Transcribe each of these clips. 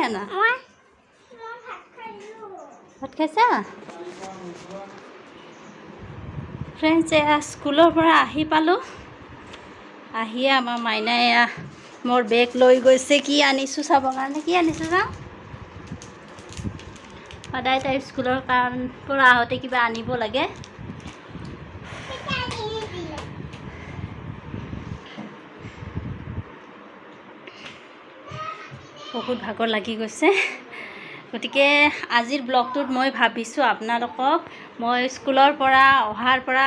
আনা। ভাত খাইছা? ফ্ৰেণ্ডছ, এয়া স্কুলৰ পৰা আহি পালোঁ। আহিয়ে আমাৰ মাইনাই এয়া মোৰ বেগ লৈ গৈছে, কি আনিছোঁ চাবৰ কাৰণে। কি আনিছোঁ চাওঁ। সদায় তাই স্কুলৰ পৰা আহোঁতে কিবা আনিব লাগে। বহুত ভাগৰ লাগি গৈছে। গতিকে আজিৰ ব্লগটোত মই ভাবিছোঁ আপোনালোকক মই স্কুলৰ পৰা অহাৰ পৰা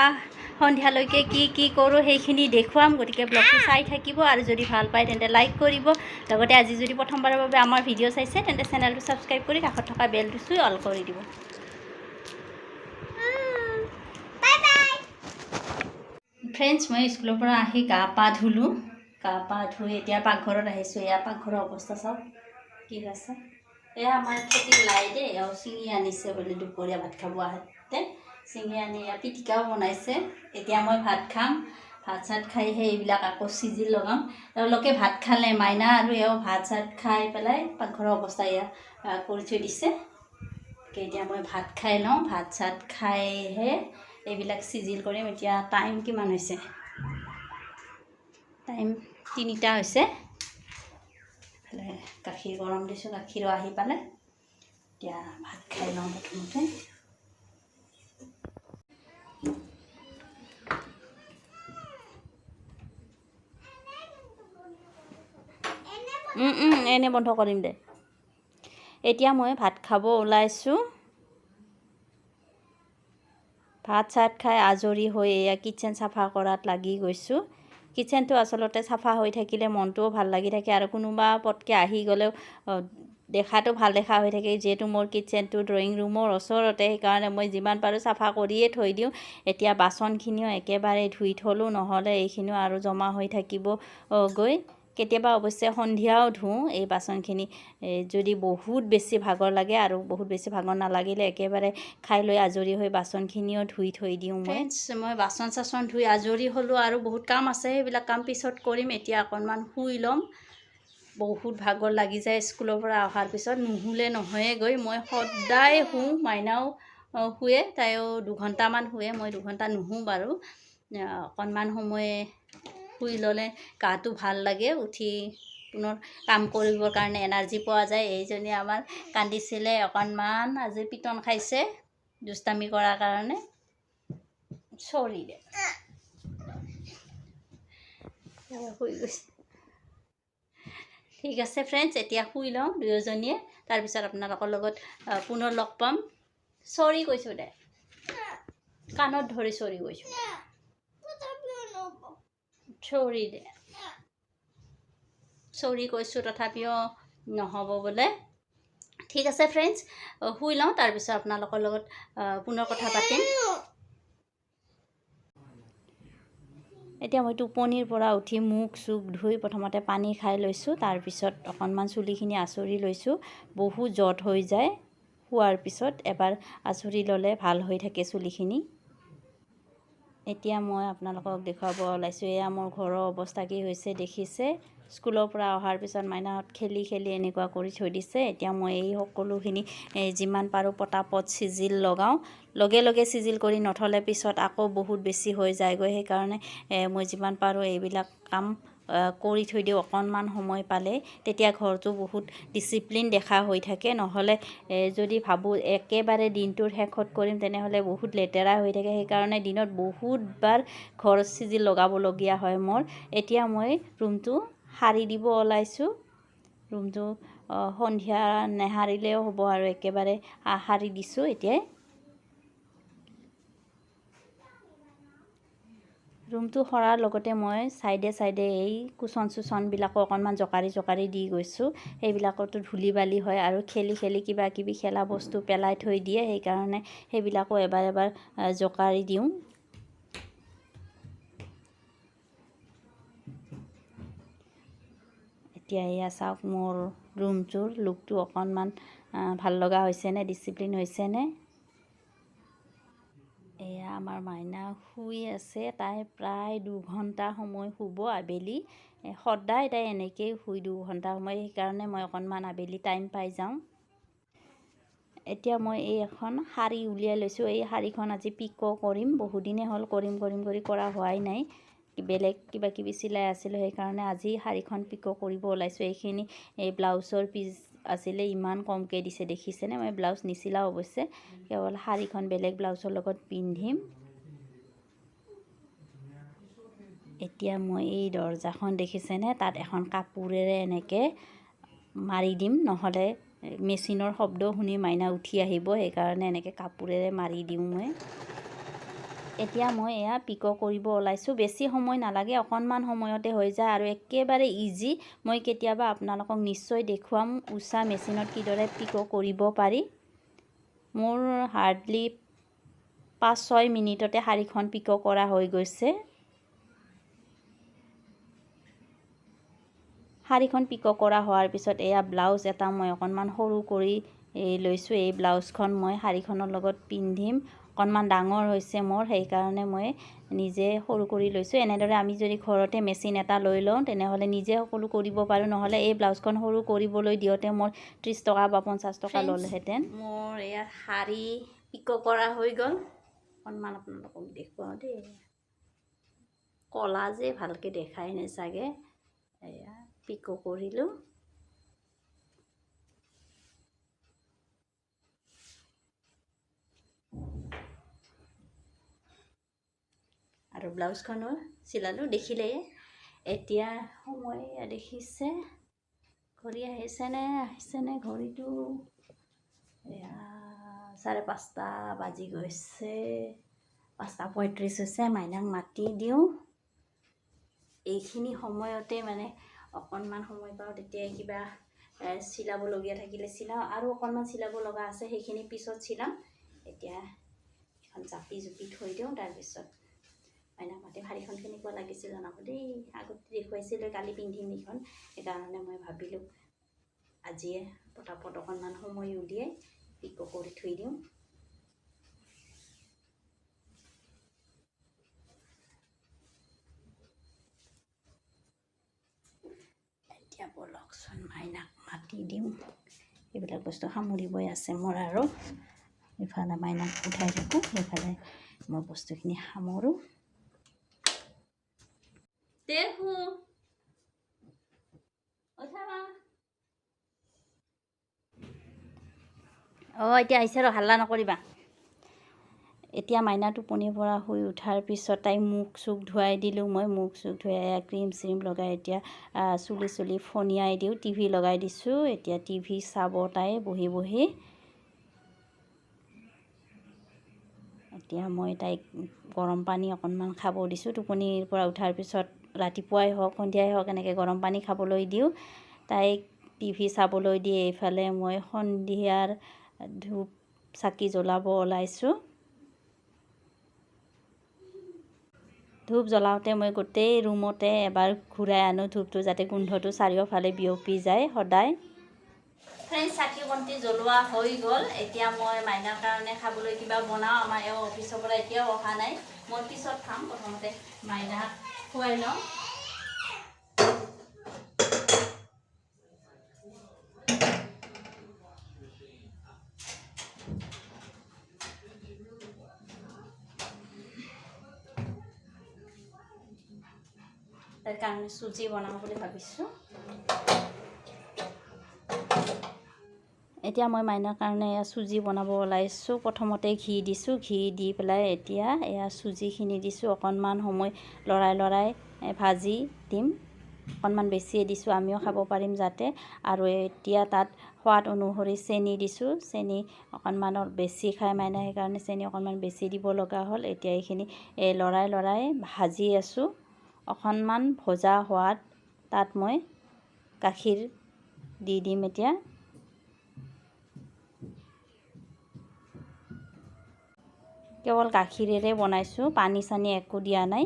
সন্ধিয়ালৈকে কি কি কৰোঁ, সেইখিনি দেখুৱাম। গতিকে ব্লগটো চাই থাকিব আৰু যদি ভাল পায় তেন্তে লাইক কৰিব। লগতে আজি যদি প্ৰথমবাৰৰ বাবে আমাৰ ভিডিঅ' চাইছে, তেন্তে চেনেলটো ছাবস্ক্ৰাইব কৰি কাষত থকা বেলটো চুই অল কৰি দিব। Bye bye. Friends, মই স্কুলৰ পৰা আহি গা পা ধুলোঁ। গা পা ধুই এতিয়া পাকঘৰত আহিছোঁ। এয়া পাকঘৰৰ অৱস্থা চাওক কি হৈছে। এয়া আমাৰ খেতিৰ লাই দেই। এওঁ ছিঙি আনিছে বোলে দুপৰীয়া ভাত খাব আহোঁতে। ছিঙি আনি এয়া পিটিকাও বনাইছে। এতিয়া মই ভাত খাম। ভাত চাত খাই সেই এইবিলাক আকৌ চিজিল লগাম। তেওঁলোকে ভাত খালে, মাইনা আৰু এওঁ ভাত চাত খাই পেলাই পাকঘৰৰ অৱস্থা এয়া কৰি থৈ দিছে। গতিকে এতিয়া মই ভাত খাই লওঁ। ভাত চাত খাইহে এইবিলাক চিজিল কৰিম। এতিয়া টাইম কিমান হৈছে? টাইম 3টা হৈছে। ইফালে গাখীৰ গৰম দিছোঁ, গাখীৰো আহি পালে। এতিয়া ভাত খাই লওঁ প্ৰথমতে। এনে বন্ধ কৰিম দে। এতিয়া মই ভাত খাব ওলাইছোঁ। ভাত চাত খাই আজৰি হৈ এয়া কিটচেন চাফা কৰাত লাগি গৈছোঁ। কিটচেনটো আচলতে চাফা হৈ থাকিলে মনটোও ভাল লাগি থাকে আৰু কোনোবা পটকৈ আহি গ'লেও দেখাটো ভাল দেখা হৈ থাকে। যিহেতু মোৰ কিটচেনটো ড্ৰয়িং ৰুমৰ ওচৰতে, সেইকাৰণে মই যিমান পাৰোঁ চাফা কৰিয়ে থৈ দিওঁ। এতিয়া বাচনখিনিও একেবাৰে ধুই থ'লোঁ, নহ'লে এইখিনিও আৰু জমা হৈ থাকিব গৈ। কেতিয়াবা অৱশ্যে সন্ধিয়াও ধুওঁ এই বাচনখিনি, এই যদি বহুত বেছি ভাগৰ লাগে। আৰু বহুত বেছি ভাগৰ নালাগিলে একেবাৰে খাই লৈ আজৰি হৈ বাচনখিনিও ধুই থৈ দিওঁ মই। ফ্ৰেণ্ডছ, মই বাচন চাচন ধুই আজৰি হ'লোঁ আৰু বহুত কাম আছে, সেইবিলাক কাম পিছত কৰিম। এতিয়া অকণমান শুই ল'ম। বহুত ভাগৰ লাগি যায় স্কুলৰ পৰা অহাৰ পিছত, নুশুলে নহয়ে গৈ। মই সদায় শুওঁ, মাইনাও শুৱে, তাইও 2 ঘণ্টামান শুৱে। মই 2 ঘণ্টা নুশোঁ বাৰু। অকণমান সময় শুই ল'লে গাটো ভাল লাগে, উঠি পুনৰ কাম কৰিবৰ কাৰণে এনাৰ্জি পোৱা যায়। এইজনী আমাৰ কান্দিছিলে অকণমান, আজি পিটন খাইছে দুষ্টামি কৰাৰ কাৰণে। চৰি দে, শুই গৈছে। ঠিক আছে ফ্ৰেণ্ডছ, এতিয়া শুই লওঁ দুয়োজনীয়ে। তাৰপিছত আপোনালোকৰ লগত পুনৰ লগ পাম। চৰি কৈছোঁ দে, কাণত ধৰি চৰি কৈছোঁ। চৰি দে, চৰি কৈছোঁ, তথাপিও নহ'ব বোলে। ঠিক আছে ফ্ৰেণ্ডছ, শুই লওঁ, তাৰপিছত আপোনালোকৰ লগত পুনৰ কথা পাতিম। এতিয়া মই টোপনিৰ পৰা উঠি মুখ চুখ ধুই প্ৰথমতে পানী খাই লৈছোঁ। তাৰপিছত অকণমান চুলিখিনি আঁচুৰি লৈছোঁ। বহুত জঁট হৈ যায় শোৱাৰ পিছত, এবাৰ আঁচুৰি ল'লে ভাল হৈ থাকে চুলিখিনি। এতিয়া মই আপোনালোকক দেখুৱাব ওলাইছোঁ, এয়া মোৰ ঘৰৰ অৱস্থা কি হৈছে দেখিছে। স্কুলৰ পৰা অহাৰ পিছত মাইনাহঁত খেলি খেলি এনেকুৱা কৰি থৈ দিছে। এতিয়া মই এই সকলোখিনি যিমান পাৰোঁ পটাপট চিজিল লগাওঁ। লগে লগে চিজিল কৰি নথ'লে পিছত আকৌ বহুত বেছি হৈ যায়গৈ। সেইকাৰণে মই যিমান পাৰোঁ এইবিলাক কাম কৰি থৈ দিওঁ অকণমান সময় পালে। তেতিয়া ঘৰটো বহুত ডিচিপ্লিন দেখা হৈ থাকে। নহ'লে যদি ভাবোঁ একেবাৰে দিনটোৰ শেষত কৰিম, তেনেহ'লে বহুত লেতেৰা হৈ থাকে। সেইকাৰণে দিনত বহুতবাৰ ঘৰ চিজিল লগাবলগীয়া হয় মোৰ। এতিয়া মই ৰুমটো সাৰি দিব ওলাইছোঁ। ৰুমটো সন্ধিয়া নেসাৰিলেও হ'ব আৰু, একেবাৰে সাৰি দিছোঁ এতিয়াই। ৰুমটো সৰাৰ লগতে মই ছাইডে ছাইডে এই কুচন চুচনবিলাকো অকণমান জোকাৰি জোকাৰি দি গৈছোঁ। সেইবিলাকতো ধূলি বালি হয় আৰু খেলি খেলি কিবা কিবি খেলা বস্তু পেলাই থৈ দিয়ে, সেইকাৰণে সেইবিলাকো এবাৰ এবাৰ জোকাৰি দিওঁ। এতিয়া এয়া চাওক, মোৰ ৰুমটোৰ লুকটো অকণমান ভাল লগা হৈছেনে, ডিচিপ্লিন হৈছেনে? এয়া আমাৰ মাইনা শুই আছে। তাই প্ৰায় 2 ঘণ্টা সময় শুব আবেলি। সদায় তাই এনেকেই শুই 2 ঘণ্টা সময়। সেইকাৰণে মই অকণমান আবেলি টাইম পাই যাওঁ। এতিয়া মই এই এখন শাৰী উলিয়াই লৈছোঁ। এই শাৰীখন আজি পিক' কৰিম। বহুদিনেই হ'ল, কৰিম কৰিম কৰি কৰা হোৱাই নাই। বেলেগ কিবা কিবি চিলাই আছিলোঁ, সেইকাৰণে আজি শাৰীখন পিক' কৰিব ওলাইছোঁ। এইখিনি এই ব্লাউজৰ পিচ আছিলে। ইমান কমকৈ দিছে, দেখিছেনে? মই ব্লাউজ নিচিলাওঁ অৱশ্যে, কেৱল শাৰীখন বেলেগ ব্লাউজৰ লগত পিন্ধিম। এতিয়া মই এই দৰ্জাখন দেখিছেনে, তাত এখন কাপোৰেৰে এনেকৈ মাৰি দিম। নহ'লে মেচিনৰ শব্দ শুনি মাইনা উঠি আহিব, সেইকাৰণে এনেকৈ কাপোৰেৰে মাৰি দিওঁ মই। এতিয়া মই এয়া পিক' কৰিব ওলাইছোঁ। বেছি সময় নালাগে, অকণমান সময়তে হৈ যায় আৰু একেবাৰে ইজি। মই কেতিয়াবা আপোনালোকক নিশ্চয় দেখুৱাম উষা মেচিনত কিদৰে পিক' কৰিব পাৰি। মোৰ হাৰ্ডলি 5-6 মিনিটতে শাৰীখন পিক' কৰা হৈ গৈছে। শাৰীখন পিক' কৰা হোৱাৰ পিছত এয়া ব্লাউজ এটা মই অকণমান সৰু কৰি লৈছোঁ। এই ব্লাউজখন মই শাৰীখনৰ লগত পিন্ধিম। অকণমান ডাঙৰ হৈছে মোৰ, সেইকাৰণে মই নিজে সৰু কৰি লৈছোঁ। এনেদৰে আমি যদি ঘৰতে মেচিন এটা লৈ লওঁ, তেনেহ'লে নিজে সকলো কৰিব পাৰোঁ। নহ'লে এই ব্লাউজখন সৰু কৰিবলৈ দিওঁতে মোৰ 30 টকা বা 50 টকা ল'লেহেঁতেন। মোৰ এয়া শাৰী পিক' কৰা হৈ গ'ল। অকণমান আপোনালোকক দেখুৱাওঁ দেই। ক'লা যে, ভালকৈ দেখাই নাই চাগে। এয়া পিক' কৰিলোঁ। আৰু ব্লাউজখনো চিলালোঁ, দেখিলেই। এতিয়া সময় দেখিছে, ঘড়ী আহিছেনে আহিছেনে ঘড়ীটো? এয়া 5:30 বাজি গৈছে, 5:35 হৈছে। মাইনাক মাতি দিওঁ। এইখিনি সময়তে মানে অকণমান সময় পাওঁ, তেতিয়াই কিবা চিলাবলগীয়া থাকিলে চিলাওঁ। আৰু অকণমান চিলাব লগা আছে, সেইখিনি পিছত চিলাম। এতিয়া এখন জাপি জুপি থৈ দিওঁ, তাৰপিছত মাইনাক মাতি। শাৰীখন কেনেকুৱা লাগিছে জনাব দেই। আগতে দেখুৱাইছিলোঁ, কালি পিন্ধিম এইখন। সেইকাৰণে মই ভাবিলোঁ আজিয়ে পটাপট অকণমান সময় উলিয়াই পিক' কৰি থৈ দিওঁ। এতিয়া ব'লকচোন, মাইনাক মাতি দিওঁ। এইবিলাক বস্তু সামৰিবই আছে মোৰ আৰু। ইফালে মাইনাক উঠাই থাকোঁ, সেইফালে মই বস্তুখিনি সামৰোঁ। দেখো, উঠাবা। অঁ, এতিয়া আহিছে ৰ, হাল্লা নকৰিবা। এতিয়া মাইনা টোপনিৰ পৰা শুই উঠাৰ পিছত তাইক মুখ চুখ ধুৱাই দিলোঁ মই। মুখ চুখ ধুৱাই ক্ৰীম চ্ৰীম লগাই এতিয়া চুলি চুলি ফণিয়াই দিওঁ। টিভি লগাই দিছোঁ, এতিয়া টিভি চাব তাই বহি বহি। এতিয়া মই তাইক গৰম পানী অকণমান খাব দিছোঁ। টোপনিৰ পৰা উঠাৰ পিছত ৰাতিপুৱাই হওক, সন্ধিয়াই হওক, এনেকৈ গৰম পানী খাবলৈ দিওঁ। তাইক টিভি চাবলৈ দি এইফালে মই সন্ধিয়াৰ ধূপ চাকি জ্বলাব ওলাইছোঁ। ধূপ জ্বলাওঁতে মই গোটেই ৰুমতে এবাৰ ঘূৰাই আনো ধূপটো, যাতে গোন্ধটো চাৰিওফালে বিয়পি যায় সদায়। ফ্ৰেণ্ডছ, চাকি বন্তি জ্বলোৱা হৈ গ'ল। এতিয়া মই মাইনাৰ কাৰণে খাবলৈ কিবা বনাওঁ। আমাৰ এওঁ অফিচৰ পৰা এতিয়াও অহা নাই। মই পিছত খাম, প্ৰথমতে মাইনাক খুৱাই লওঁ। তাৰ কাৰণে চুজি বনাওঁ বুলি ভাবিছোঁ। এতিয়া মই মাইনাৰ কাৰণে এয়া চুজি বনাব ওলাইছোঁ। প্ৰথমতে ঘি দিছোঁ। ঘি দি পেলাই এতিয়া এয়া চুজিখিনি দিছোঁ। অকণমান সময় লৰাই লৰাই ভাজি দিম। অকণমান বেছিয়ে দিছোঁ, আমিও খাব পাৰিম যাতে। আৰু এতিয়া তাত সোৱাদ অনুসৰি চেনি দিছোঁ। চেনি অকণমান বেছি খাই মাইনা, সেইকাৰণে চেনি অকণমান বেছি দিব লগা হ'ল। এতিয়া এইখিনি লৰাই লৰাই ভাজি আছোঁ। অকণমান ভজা হোৱাত তাত মই গাখীৰ দি দিম এতিয়া। কেৱল গাখীৰেৰে বনাইছোঁ, পানী চানী একো দিয়া নাই।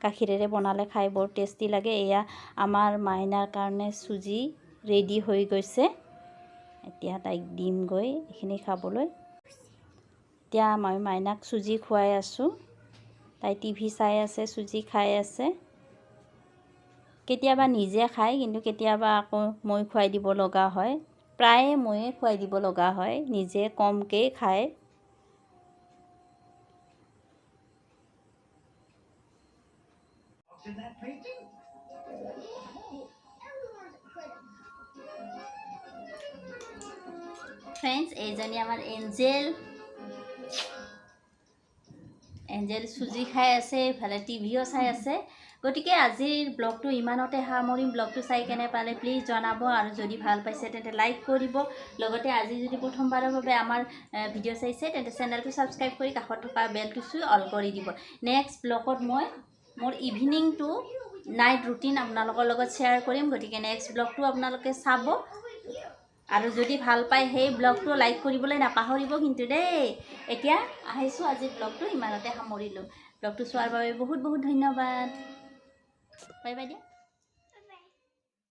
গাখীৰেৰে বনালে খাই বৰ টেষ্টি লাগে। এয়া আমাৰ মাইনাৰ কাৰণে চুজি ৰেডি হৈ গৈছে। এতিয়া তাইক দিমগৈ এইখিনি খাবলৈ। এতিয়া মই মাইনাক চুজি খুৱাই আছোঁ। তাই টিভি চাই আছে, চুজি খাই আছে। কেতিয়াবা নিজে খায়, কিন্তু কেতিয়াবা আকৌ মই খুৱাই দিব লগা হয়। প্ৰায়ে ময়ে খুৱাই দিব লগা হয়, নিজে কমকৈ খায়। ফ্ৰেণ্ডছ, এইজনী আমাৰ এঞ্জেল। এঞ্জেল চুজি খাই আছে, ইফালে টিভিও চাই আছে। গতিকে আজিৰ ব্লগটো ইমানতে সামৰিম। ব্লগটো চাই কেনে পালে প্লিজ জনাব, আৰু যদি ভাল পাইছে তেন্তে লাইক কৰিব। লগতে আজি যদি প্ৰথমবাৰৰ বাবে আমাৰ ভিডিঅ' চাইছে তেন্তে চেনেলটো ছাবস্ক্ৰাইব কৰি কাষত থকা বেলটো চুই অল কৰি দিব। নেক্সট ব্লগত মই মোৰ ইভিনিং টু নাইট ৰুটিন আপোনালোকৰ লগত শ্বেয়াৰ কৰিম। গতিকে নেক্সট ব্লগটো আপোনালোকে চাব, আৰু যদি ভাল পায় সেই ব্লগটো লাইক কৰিবলৈ নাপাহৰিব কিন্তু দেই। এতিয়া আহিছোঁ, আজিৰ ব্লগটো ইমানতে সামৰিলোঁ। ব্লগটো চোৱাৰ বাবে বহুত বহুত ধন্যবাদ। বাই বাই দিয়া।